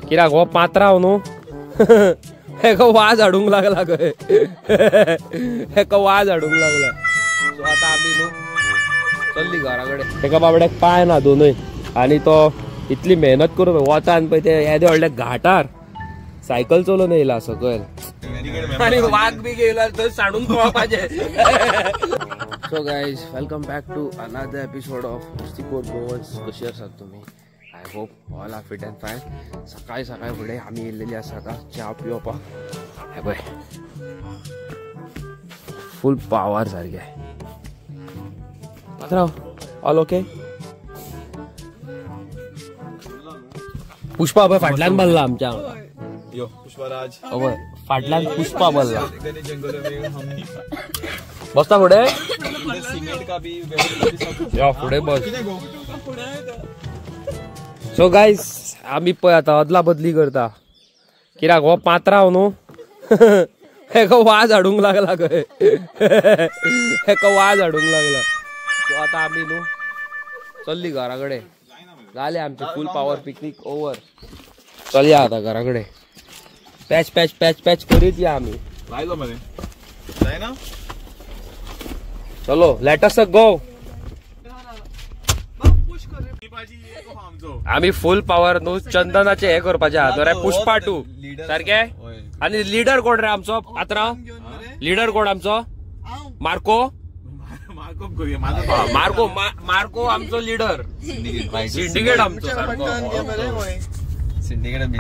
कित्याक हो पात्रांव न्हू हेका वाज हाडूंक लागला खंय, हेका वाज हाडूंक लागला. सो आतां आमी न्हू चल्ली घरा कडेन. तेका बाबड्याक पांय ना दोनूय आनी तो इतली मेहनत करून वतान पळय ते येदे व्हडल्या घाटार सायकल चलोवन येयला सकयल आनी वाग बी येयला थंय सांडून पळोवपाचें. So guys, welcome back to another episode of Mastipur Goans. कशी आसात तुमी? I hope all are fit and fine. सकाळी सकाळी फुडें आमी येयल्लेली आसा आतां च्या पिवपाक. हे पळय फूल पावर सारकें. पात्रांव ऑल ओके? पुष्पा पळय फाटल्यान बसला आमच्या. हय फाटल्यान पुष्पा बसला. बसता फुडें? यो फुडें बस. सो गायज आमी पळय आतां अदला बदली करता कित्याक हो पात्रांव न्हू हेका वाज हाडूंक लागला खंय, हेका वाज हाडूंक लागला. सो आतां आमी न्हू चल्ली घरा कडेन. जालें आमचें फूल पावर पिकनीक ओवर. चलया आतां घरा कडेन. पॅच पॅच पॅच पॅच करीत या आमी. चलो let us गो. आमी फूल पावर न्हू चंदनाचे हे करपाचे आहा रे पुष्पा 2 सारके. आनी लिडर कोण रे आमचो पात्रांव? लिडर कोण आमचो? मार्को. मार्को मार्को आमचो लिडर. सिंडिकेट आमचो सारको.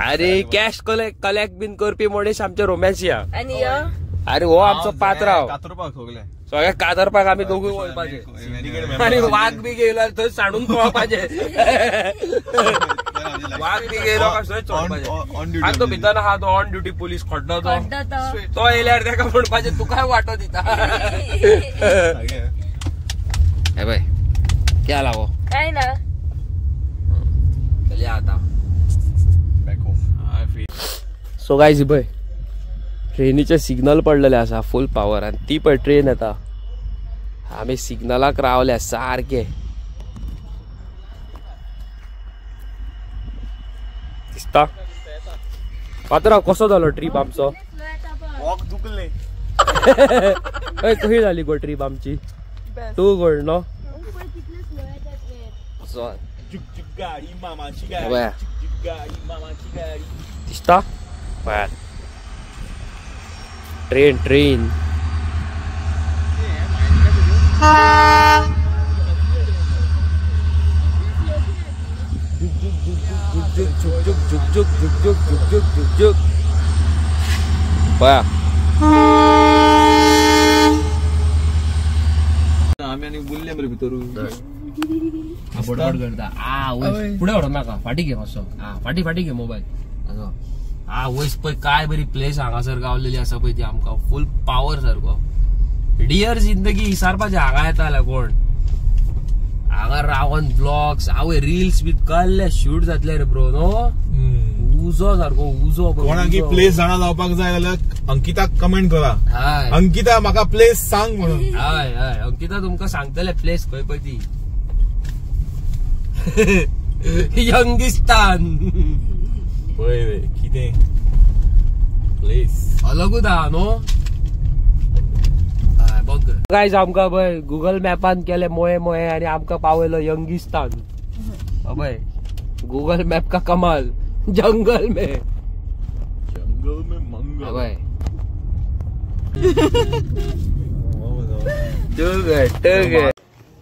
अरे कॅश कलेक्ट बीन करपी मनीस आमचे रोमॅन्सिया. अरे हो आमचो पात्रांव. सगळ्या कातरपाक आमी दोगूय वचपाचे आनी वाग बी गेलो थंय सांडून पळोवपाचें. वाग बी गेलो काय थंय चोडपाचें. आनी तो भितर आहा तो ऑन ड्युटी पुलीस खड्डो तो तो येयल्यार तेका म्हणपाचें तुकाय वांटो दिता. हे पळय क्या लागो काय ना. चलया आतां. सो गायज पळय ट्रेनीचे सिग्नल पडलेले आसा फूल पावर आनी ती पळय ट्रेन येता. आमी सिग्नलाक रावल्या सारके. दिसता पात्रांव कसो जालो ट्रीप आमचो? हय कशी जाली गो ट्रीप आमची? तूं गोड न्हू? दिसता पळयात ट्रेन ट्रेन. झुक झुक झुक झुक झुक झुक झुक झुक झुक झुक झुक. पळया आमी आनी उरले मरे भितर. बडबड करता. आ वयर फुडें व्हरोन नाका, फाटीं घे मातसो. आ फाटीं फाटीं घे मोबायल. आ वयस पळय काय बरी प्लेस हांगासर गावलेली आसा पळय ती आमकां फूल पावर सारको. डियर जिंदगी विसारपाचें. हांगा येता कोण हांगा रावन ब्लॉग्स आवय रिल्स बी कसले शूट जातले रे ब्रो न्हू. उजो सारको उजो. कोणाक प्लेस जाणा जावपाक जाय जाल्यार अंकिताक कमेंट करा. हय अंकिता म्हाका प्लेस सांग म्हणून. हय हय अंकिता तुमकां सांगतले प्लेस खंय पळय ती. यंगिस्तान पळय कितें प्लेस अलगूच आहा न्हू. गायज आमकां पळय गुगल मॅपान केले मोये मोये आनी आमकां पावयलो यंगिस्तान. पळय गुगल मॅप का कमाल. जंगल में जंगल में मंगल. पळय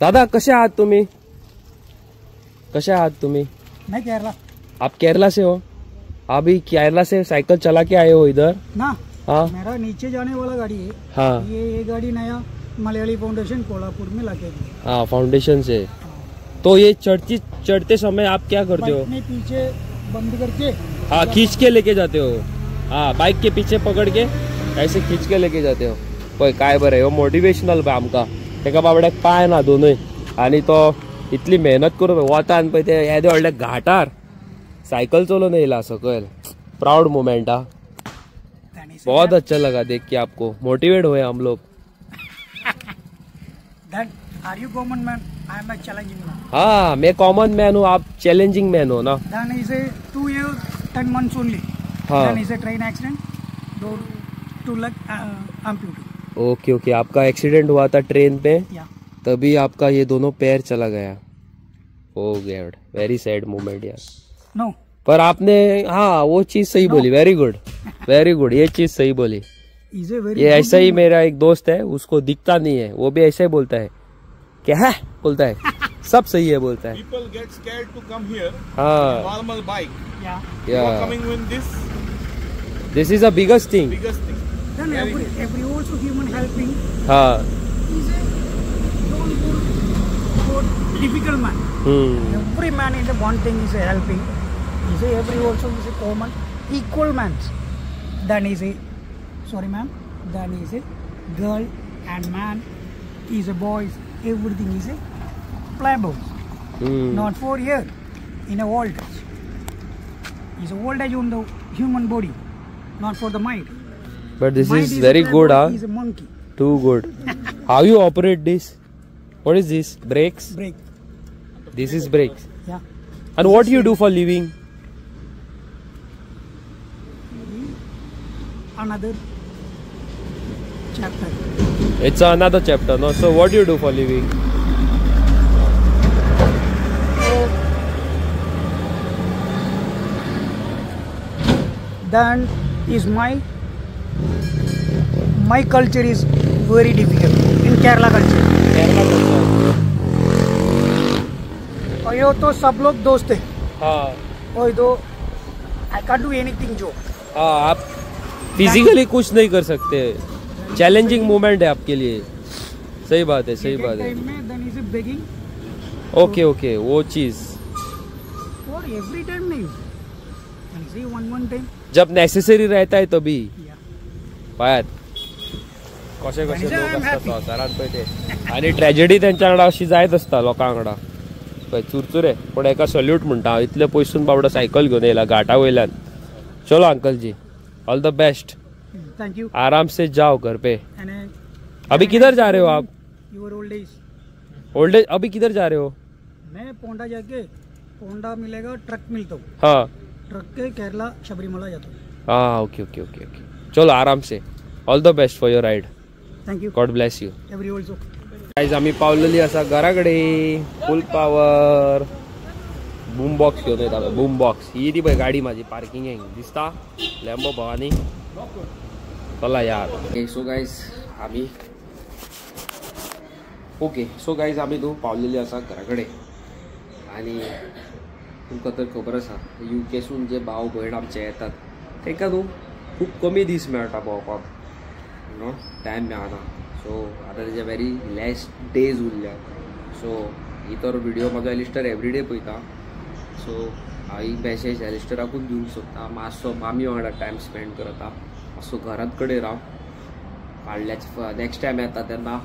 दादा कशे आहात तुम्ही? कशे आहात तुम्ही? मैं केरला. आप केरला से हो? अभी केरला से साइकिल चला के आए हो इधर? ना. हाँ मेरा नीचे जाने वाला गाड़ी है. हाँ ये गाड़ी नया मलयाली फाउंडेशन कोल्हापुर में लाके दी. हाँ फाउंडेशन से. तो ये चढ़ती चढ़ते समय आप क्या करते हो? में पीछे बंद करके. हाँ खींच के लेके जाते हो. हाँ बाइक के पीछे पकड़ के ऐसे खींच के लेके जाते हो. पळय काय बरें हो मोटिवेशनल पळय आमकां. तेका बाबड्याक पांय ना दोनूय आनी तो इतली मेहनत करून वतान पळय ते येदे व्हडल्या घाटार सायकल चलोवन येयला सकयल. प्राउड मोमेंट हा. बहुत अच्छा लगा देख के, आपको मोटिवेट हुए हम लोग. Are you common man? I am a challenging man. हाँ, मैं कॉमन मैन हूँ, आप चैलेंजिंग मैन हो ना। Then is a 2 years 10 months only. हाँ। Then is a train accident, 2 leg amputee. Okay okay, आपका एक्सीडेंट हुआ था ट्रेन पे, तभी आपका ये दोनों पैर चला Gaya. Oh God, very sad moment यार। नो, पर आपने हाँ वो चीज सही बोली, वेरी गुड वेरी गुड, ये चीज सही बोली। ये ऐसा ही मेरा एक दोस्त है, उसको दिखता नहीं है, वो भी ऐसा ही बोलता है, क्या है बोलता है, सब सही है बोलता है। People get scared to come here. हाँ। Normal bike. Yeah. Yeah. Coming with this. This is the biggest thing. Biggest thing. Then every also human helping. हाँ. Is a don't go difficult man. Every man is a one thing is a helping. Is a every also is a common equal man. Then is a sorry ma'am. Then is a girl and man is a boys. Everything is a playboys. Not for here in a old age. Is a old age on the human body, not for the mind. But this mind is very good, huh? Is a monkey. Too good. How you operate this? What is this? Brakes? Brake. This is brakes. Yeah. And what do you do for living? Another chapter. It's another chapter, no? So what do you do for living? Then is my culture is very difficult in Kerala culture. Kerala culture. और ये तो सब लोग दोस्त हैं। हाँ। और तो I can't do anything जो। हाँ, आप physically कुछ नहीं कर सकते। चैलेंजिंग मोमेंट है आपके लिए। सही बात है, सही बात है। ओके ओके, वो चीज और एवरी टाइम नहीं, वन टाइम जब नेसेसरी रहता है तभी। पायात कशे कशे लोक असतात संवसारांत पळय ते, आनी ट्रेजेडी तेंच्या वांगडा अशी जायत आसता लोकां वांगडा पळय चुरचुरे। पूण एका सल्यूट म्हणटा, इतले पयसून बाबडो सायकल घेवन येयला घाटा वयल्यान। चलो uncle ji, all the best. Thank you. आराम से जाओ घर पे। अभी किधर जा रहे हो आप? Your old age. Old age. अभी किधर जा रहे हो? मैं पोंडा जाके, पोंडा मिलेगा ट्रक मिलता हूँ। हाँ, ट्रक के केरला शबरीमला जाता हूँ। हाँ, ओके ओके ओके ओके, चलो आराम से। All the best for your ride. Thank you. God bless you. Every also. Guys आम्ही पावलेली असा घराकडे, फुल पावर बूम बॉक्स घेऊन येता। बूम बॉक्स ही ती पळय गाडी माझी पार्किंग दिसता, लॅम्बो भवानी। चला यार। ओके सो गायज आम्ही ओके सो गायज आम्ही न्हू पावलेली आसा घरा कडेन। आनी तुमकां तर खबर आसा युकेसून जे भाव भयण आमचे येतात तांकां न्हू खूब कमी दीस मेळटा भोंवपाक, नो टायम मेळना। सो आतां तेजे व्हेरी लेस डेज उरल्या। सो ही तर व्हिडिओ म्हाजो एलिस्टर एवरीडे पळयता। सो हांव ही मॅसेज एलिस्टराकूच दिवंक सोदता, मातसो मामी वांगडा टायम स्पेंड करता, मातसो घरात कडेन राव। फाडल्याच नेक्स्ट टायम येता तेन्ना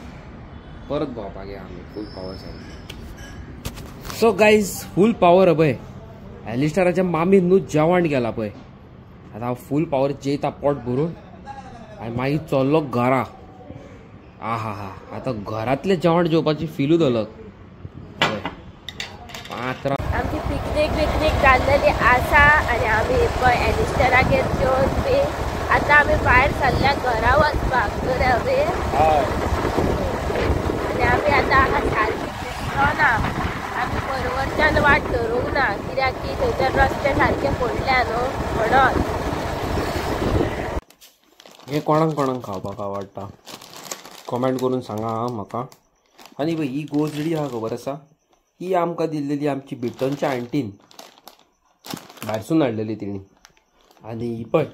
परत भोंवपाक या आमी फूल पावर सारकी। सो गायज फूल पावर पळय एलिस्टराच्या मामीन न्हू जेवण केलां पळय। आतां हांव फूल पावर जेयता पोट भरून आनी मागीर चल्लो घरा। आहा हा, आतां घरांतलें जेवण जेवपाची फिलूच अलग। पात्रां आमची पिकनीक विकनीक जाल्लेली आसा आनी आमी पळय एलिस्टरागेर जेवन बी आतां आमी भायर सरल्या घरा वचपाक। तर आमी आनी आमी आतां सारकी दिसलो ना, आमी बरोबरच्यान वाट धरूंक ना कित्याक की थंयच्यान रस्ते सारके फोडल्या न्हू म्हणून। हें कोणाक कोणाक खावपाक आवडटा कॉमेंट करून सांगा हा म्हाका। आनी पळय ही गोजडी आहा खबर आसा, ही आमकां दिल्लेली आमची बिटनच्या आंटीन, भायरसून हाडलेली तिणी। आनी ही पळय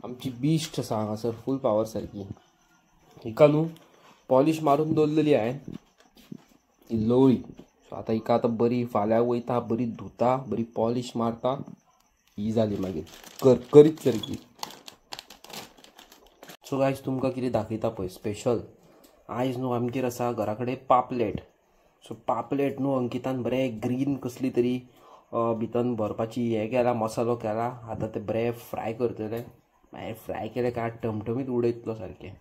आमची बिस्ट आसा हांगासर फूल पावर सारकी, हिका न्हू पॉलिश मारून दवरलेली हांवें, ही लोळी। सो आतां हिका आतां बरी फाल्यां वयता, बरी धुता, बरी पॉलिश मारता, ही जाली मागीर करकरीत सारकी। सो गायज तुमकां कितें दाखयता पळय स्पेशल आयज न्हू आमगेर आसा घरा कडेन पापलेट। सो पापलेट न्हू अंकितान बरें ग्रीन कसली तरी भितर भरपाची हें केला, मसालो केला। आतां ते बरें फ्राय करतले, मागीर फ्राय केले काय टमटमीत उडयतलो सारकें।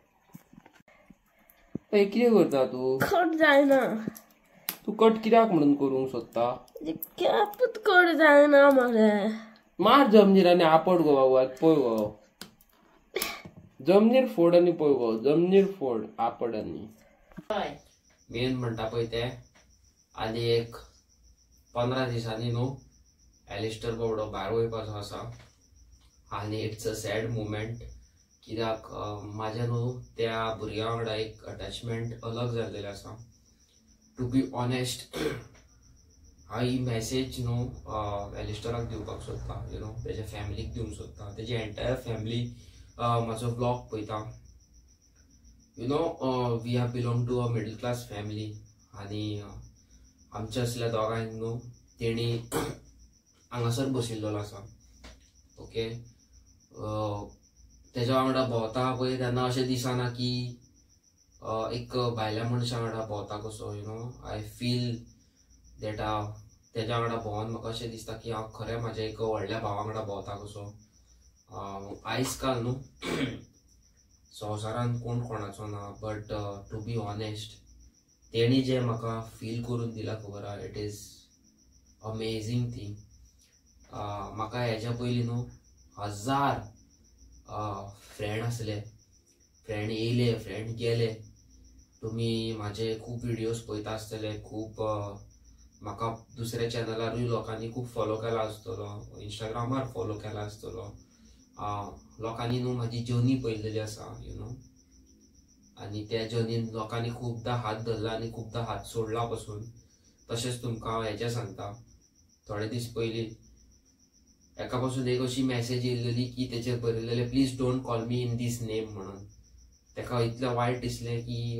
हे कितें करता तूं? कट जायना. तूं कट कित्याक म्हणून करूंक सोदता? कॅपूच कट जायना मरे. मार जमनीर आनी आपट गो बाबू, आतां पळय गो जमनीर फोड आनी पळय गो जमनीर फोड आपट. आनी मेन म्हणटा पळय तें आनी एक 15 दिसांनी न्हू एलिस्टर बाबडो भायर वयपाचो आसा. आनी it's a sad moment कित्याक म्हाजें न्हू त्या भुरग्या वांगडा एक अटॅचमेंट अलग जाल्लेलें आसा. टू बी ऑनेस्ट हांव ही मॅसेज न्हू एलिस्टराक दिवपाक सोदता, you know तेज्या फॅमिलीक दिवंक सोदता. तेजी एंटायर फॅमिली म्हाजो व्लॉग पळयता. You know we are belong to a middle class family. आनी आमच्या असल्या दोगांक न्हू तेणी हांगासर बशिल्लो आसा. ओके, तेज्या वांगडा भोंवता पळय तेन्ना अशें दिसना की एक भायल्या मनशा वांगडा भोंवता कसो. You know I feel that तेज्या वांगडा भोंवन म्हाका अशें दिसता की हांव खरें म्हाज्या एक व्हडल्या भावा वांगडा भोंवता कसो. आयज काल न्हू संवसारान कोण कोणाचो ना, बट टू बी ऑनेस्ट तेणी जें म्हाका फील करून दिलां खबर आहा, it is amazing thing. म्हाका हेज्या पयलीं न्हू 1000 फ्रेंड आसले, फ्रेंड येयले फ्रेंड गेले. तुमी म्हाजे खूब विडियोज पळयता आसतले, खूब म्हाका दुसऱ्या चॅनलारूय लोकांनी खूब फॉलो केला आसतलो, इंस्टाग्रामार फॉलो केला आसतलो. लोकांनी न्हू म्हाजी जर्नी पळयलेली आसा, you know. आनी त्या जर्नीन लोकांनी खुबदां हात धरला आनी खुबदां हात सोडला पसून. तशेंच तुमकां हांव हेजें सांगता, थोडे दीस पयलीं एका पासून एक अशी मॅसेज येयलेली की तेचेर बरयलेलें please don't call me in this name म्हणून. तेका इतलें वायट दिसलें की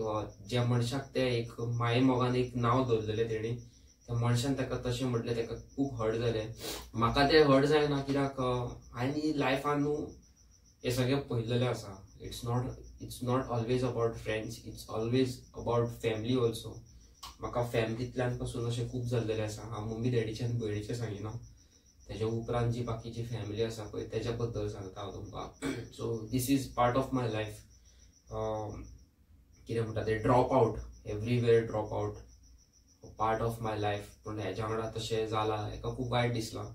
ज्या मनशाक तें एक माये मोगान एक नांव दवरलेलें तेणी, त्या मनशान ताका तशें म्हटलें, ताका खूब हर्ट जालें. म्हाका तें हर्ट जायना कित्याक हांवें लायफान न्हू हें सगळें पळयलेलें आसा. It's not always about friends, it's always about family also. म्हाका फॅमिलींतल्यान पासून अशें खूब जाल्लेलें आसा. हांव मम्मी डॅडीचें आनी भयणीचें सांगिना, तेज्या उपरांत जी बाकीची फॅमिली आसा पळय तेज्या बद्दल सांगता हांव तुमकां. So this is part of my life. कितें म्हणटा तें drop out, everywhere drop out, part of my life. पूण हेज्या वांगडा तशें जालां, हेका खूब वायट दिसलां.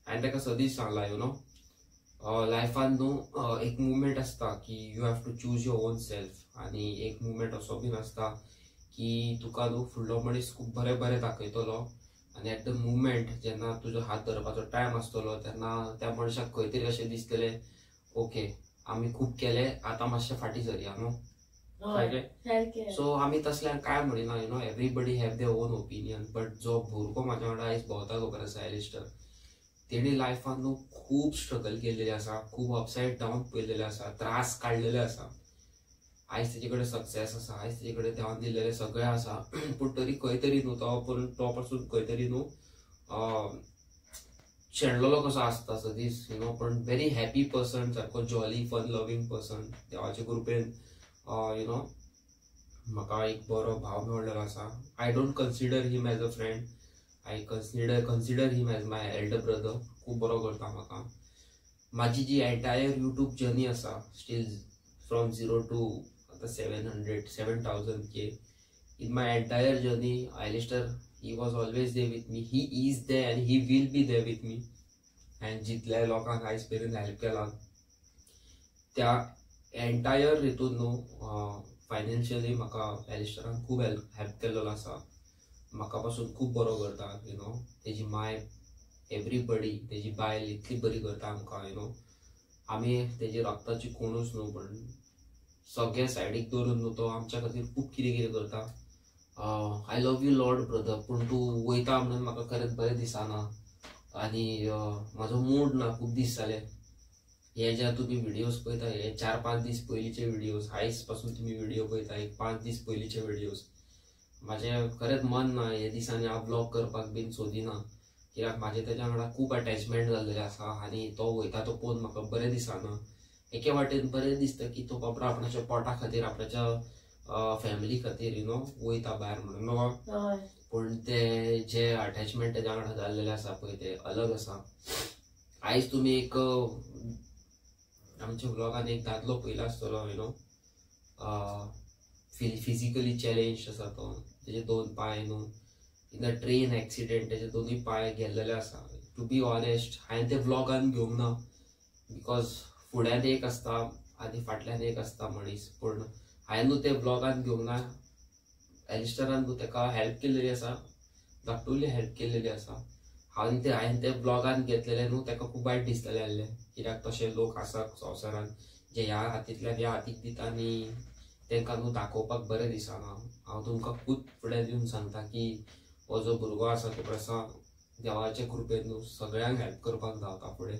हांवें ताका सदींच सांगलां, you know लायफान न्हू एक मुवमेंट आसता की you have to choose your own self. आनी एक मुवमेंट असो बीन आसता की तुका न्हू फुडलो मनीस खूब बरें बरें दाखयतलो आनी एट the मुवमेंट जेन्ना तुजो हात धरपाचो टायम आसतलो तेन्ना त्या मनशाक खंय तरी अशें दिसतलें ओके आमी खूब केलें, आतां मातशें फाटीं सरया न्हू. सो आमी तसल्यान काय म्हणिना, you know everybody have their own opinion. But जो भुरगो म्हाज्या वांगडा आयज भोंवता खबर आसा एलिस्टर, तेणी लायफान न्हू खूब स्ट्रगल केल्लेले आसा, खूब अपसायड डावन पळयलेले आसा, त्रास काडलेले आसा. आयज तेजे कडेन सक्सेस आसा, आयज तेजे कडेन देवान दिल्लेलें सगळें आसा, पूण तरी खंय तरी न्हू तो पूण तो पासून खंय तरी न्हू शेणलेलो कसो आसता सदींच, you know. पण व्हेरी हॅपी पर्सन, सारको जॉली फन लवींग पर्सन. देवाचे कृपेन you know म्हाका एक बरो भाव मेळ्ळेलो आसा. I don't consider him as a friend, I consider him as my elder brother. खूब बरो करता म्हाका. म्हाजी जी एंटायर यूट्यूब जर्नी आसा स्टील फ्रॉम 0 टू आतां 7,000 K, in my entire journey Alistair he was always there with me, he is there and he will be there with me. And जितल्या लोकांक आयज मेरेन हेल्प केला त्या एंटायर हितून न्हू financially म्हाका एलिस्टरान खूब हेल्प केल्लो आसा. म्हाका पासून खूब बरो करता, you know. तेजी माय एवरीबडी, तेजी बायल इतली बरी करता आमकां, you know. आमी तेजी रक्ताची कोणूच न्हू, पण सगळ्या सायडीक दवरून न्हू तो आमच्या खातीर खूब कितें कितें करता. I love you lord brother, पूण तूं वयता म्हणून म्हाका खरेंच बरें दिसना आनी म्हाजो मूड ना. खूब दीस जाले हे जे तुमी विडियोज पळयता हे 4-5 दीस पयलींचे विडियोज, आयज पासून तुमी विडियो पळयता एक 5 दीस पयलींचे विडियोज. म्हाजें खरेंच मन ना हे दिसांनी हांव ब्लॉग करपाक बीन सोदिना, कित्याक म्हाजें तेज्या वांगडा खूब अटॅचमेंट जाल्लेलें आसा आनी तो वयता तो पळोवन म्हाका बरें दिसना. एके वाटेन बरें दिसता की तो बाबडो आपणाच्या पोटा खातीर, आपणाच्या फॅमिली खातीर you know वयता भायर म्हणून बाबा, पूण ते जे अटॅचमेंट तेज्या वांगडा जाल्लेलें आसा पळय ते अलग आसा. आयज तुमी एक आमच्या ब्लॉगान एक दादलो पळयला आसतलो, you know फिजिकली चॅलेंज आसा तो, तेजे 2 पांय न्हू इन अ ट्रेन एक्सिडेंट तेजे दोनूय पांय गेल्लेले आसा. टू बी ऑनेस्ट हांवें ते व्लॉगान घेवंक ना because फुड्यान एक आसता आनी फाटल्यान एक आसता मनीस, पूण हांवें न्हू ते व्लॉगान घेवंक ना. एलिस्टरान न्हू तेका हेल्प केल्लेली आसा, धाकटुली हेल्प केल्लेली आसा. हांवें ते व्लॉगान घेतलेले न्हू तेका खूब वायट दिसतलें आहलें, कित्याक तशे लोक आसा संवसारान जे ह्या हातींतल्यान ह्या हातीक दिता आनी तेंकां न्हू दाखोवपाक बरें दिसना. हांव तुमकां खूब फुडें दिवन सांगता की हो जो भुरगो आसा तो आसा देवाचे कृपेन न्हू सगळ्यांक हेल्प करपाक धांवता फुडें.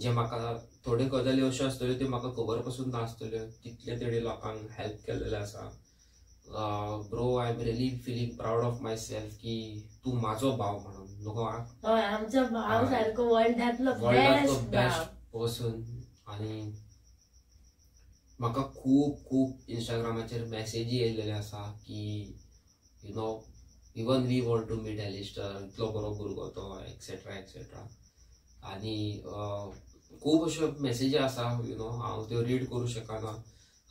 जे म्हाका थोड्यो गजाली अश्यो आसतल्यो त्यो म्हाका खबर पसून नासतल्यो, तितले तेणी लोकांक हेल्प केल्लेले आसा. Bro, I am really feeling proud of myself की तूं म्हाजो भाव म्हणून नको. हय, आमचो भाव सारको वर्ल्डांतलो बेस्ट पर्सन. आनी म्हाका खूब खूब इंस्टाग्रामाचेर मॅसेजी येयल्लेले आसा की you know even we want to meet Alistair, इतलो बरो भुरगो तो, एक्सेट्रा एक्सेट्रा. आनी खूब अश्यो मॅसेजी आसा you know, हांव त्यो रीड करूं शकना.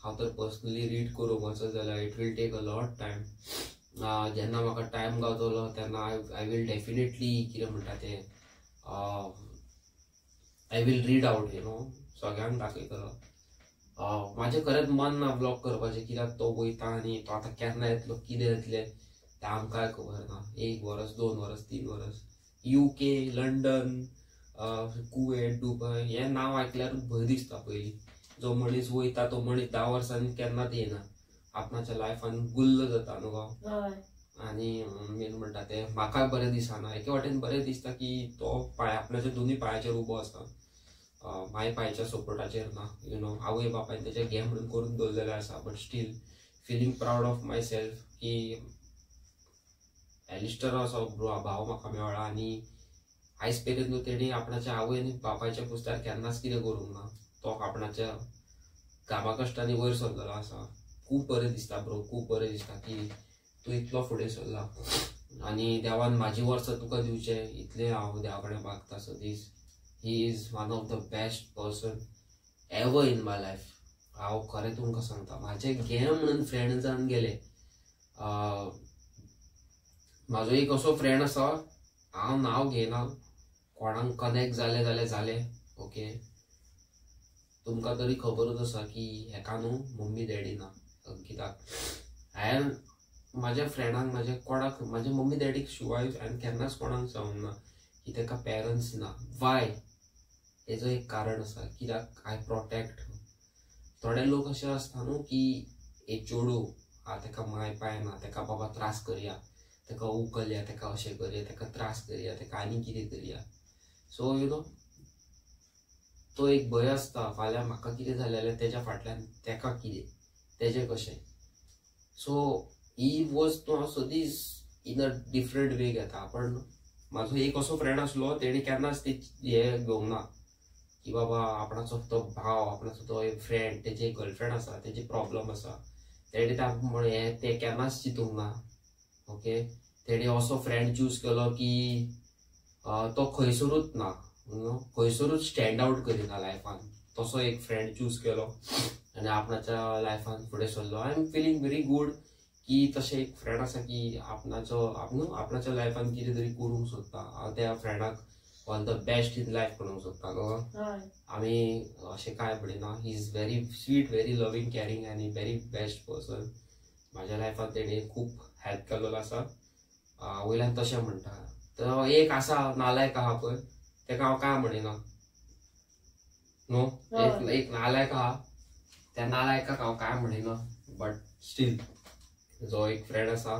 हांव तर पर्सनली रीड करूंक वचत जाल्यार it will take a lot time. जेन्ना म्हाका टायम गावतलो तेन्ना I will definitely कितें म्हणटा तें I will read out you know, सगळ्यांक दाखयतलो. म्हाजें खरेंच मन ना ब्लॉग करपाचें, कित्याक तो वयता आनी तो आतां केन्ना येतलो कितें येतलें तें आमकांय खबर ना. 1 वर्स, 2 वर्स, 3 वर्स, UK, London, Kuwait, Dubai हें नांव आयकल्यारूच भंय दिसता. पयलीं जो मनीस वयता तो मनीस 10 वर्सांनी केन्नाच येना, आपणाच्या लायफान गुल्ल जाता न्हू गो. आनी मेन म्हणटा तें म्हाकाय बरें दिसना. एके वाटेन बरें दिसता की तो पांय आपणाच्या दोनूय पांयाचेर उबो आसा, माय पायच्या सपोर्टाचेर ना you know. आवय बापायन तेचे घे म्हणून करून दवरलेलें आसा, but still feeling proud of myself की एलिस्टर असो भाव म्हाका मेळ्ळा. आनी आयज मेरेन न्हू तेणी आपणाच्या आवय आनी बापायच्या पुस्तार केन्नाच कितें करूंक ना, तो आपणाच्या कामा कश्टांनी वयर सरलेलो आसा. खूब बरें दिसता ब्रो, खूब बरें दिसता की तूं इतलो फुडें सरला आनी देवान म्हाजी वर्सां तुका दिवचें इतलें हांव देवा कडेन मागता सदीस. He is one of the best person ever in my life. हांव खरें तुमकां सांगता, म्हाजे गे म्हणून फ्रेंड जावन गेले. म्हाजो एक असो फ्रेंड आसा, हांव नांव घेयना, कोणाक कनेक्ट जालें जाल्यार जालें ओके. तुमकां तरी खबरूच आसा की हेका न्हू मम्मी डॅडी ना अंकिताक. हांवें म्हाज्या फ्रेंडांक, म्हाज्या कोणाक, म्हाज्या मम्मी डॅडीक शिवाय हांवें केन्नाच कोणाक सांगूंक ना की ताका पेरंट्स ना. वाय हेजो एक कारण आसा, कित्याक I protect. थोडे लोक अशे आसता न्हू की एक चेडूं आ ताका माय पाय ना, ताका बाबा त्रास करया, ताका उखलया, ताका अशें करया, ताका त्रास करया, ताका आनी कितें करया. सो you know तो एक भंय आसता फाल्यां म्हाका कितें जालें जाल्यार तेज्या फाटल्यान ताका कितें, तेजें कशें. सो ही वस्त हांव सदींच इन अ डिफरंट वे घेता. पण म्हाजो एक असो फ्रेंड आसलो तेणी केन्नाच ते हें घेवंक ना की बाबा आपणाचो तो भाव, आपणाचो तो एक फ्रेंड, तेजी एक गर्लफ्रेंड आसा, तेजी प्रॉब्लम आसा, तेणी हें तें केन्नाच चिंतूंक ना ओके. तेणी असो फ्रेंड चूज केलो की तो खंयसरूच ना, खंयसरूच स्टँड आउट करिना लायफान, तसो एक फ्रेंड चूज केलो आनी आपणाच्या लायफान फुडें सरलो. I am feeling very good की तशें एक फ्रेंड आसा की आपणाचो न्हू आपणाच्या लायफान कितें तरी करूंक सोदता. हांव त्या फ्रेंडाक all the best in life म्हणूंक सोदता न्हू. आमी अशें कांय म्हणिना, he is very sweet, very loving, caring आनी व्हेरी बेस्ट पर्सन. म्हाज्या लायफान तेणें खूब हेल्प केल्लो आसा. वयल्यान तशें म्हणटा तो एक आसा नालायक आहा पळय, तेका हांव कांय म्हणिना न्हू, एक नालायक आहा, त्या नालायकाक हांव कांय म्हणिना, बट स्टील जो एक फ्रेंड आसा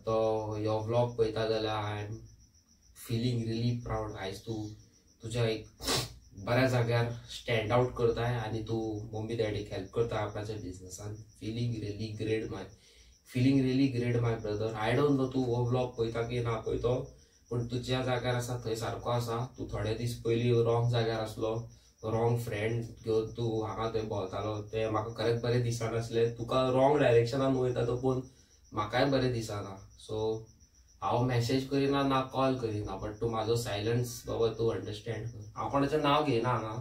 तो ह्यो व्लॉग पळयता जाल्यार I am feeling really proud. आयज तूं तुज्या एक बऱ्या जाग्यार स्टँड आउट करताय आनी तूं मम्मी डॅडीक हेल्प करता आपणाच्या बिजनसान. Feeling really great my, feeling really great my brother. I don't know तूं हो व्लॉग पळयता की ना पळयतो, पूण तुज्या जाग्यार आसा थंय सारको आसा. तूं थोडे दीस पयलीं रॉंग जाग्यार आसलो, रॉंग फ्रेंड घेवन तूं हांगा थंय भोंवतालो, तें म्हाका खरेंच बरें दिसनासलें. तुका रॉंग डायरेक्शनान वयता तो पळोवन म्हाकाय बरें दिसना. सो हांव मॅसेज करिना ना कॉल करिना, बट तूं म्हाजो सायलन्स बाबा तूं अंडरस्टँड कर. हांव कोणाचें नांव घेयना हांगा,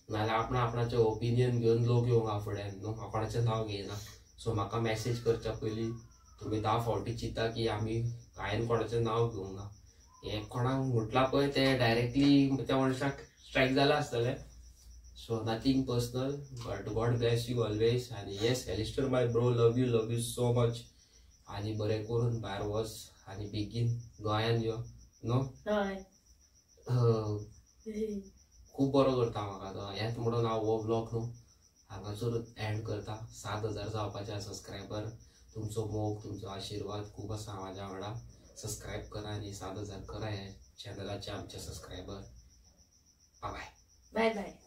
नाजाल्यार आपणा आपणाचें ओपिनियन घेवन लोक येवंक हा फुड्यान न्हू. हांव कोणाचें नांव घेयना. सो म्हाका मॅसेज करच्या पयलीं तुमी 10 फावटी चिंता की आमी हांवें कोणाचें नांव घेवंक ना. हें कोणाक म्हटलां पळय तें डायरेक्टली त्या मनशाक स्ट्रायक जालां आसतलें. So nothing personal, but God bless you always. आनी yes Alistair my bro, love you so much. आनी बरें करून भायर वच आनी बेगीन गोंयान यो न्हू. खूब बरो करता म्हाका तो. हेंच म्हणून हांव हो ब्लॉग न्हू हांगासर एंड करता. 7,000 जावपाचे सबस्क्रायबर. तुमचो मोग तुमचो आशिर्वाद खूब आसा म्हाज्या वांगडा. सबस्क्रायब करा आनी 7,000 करा ह्या चॅनलाचे आमचे subscriber. Bye bye. Bye bye.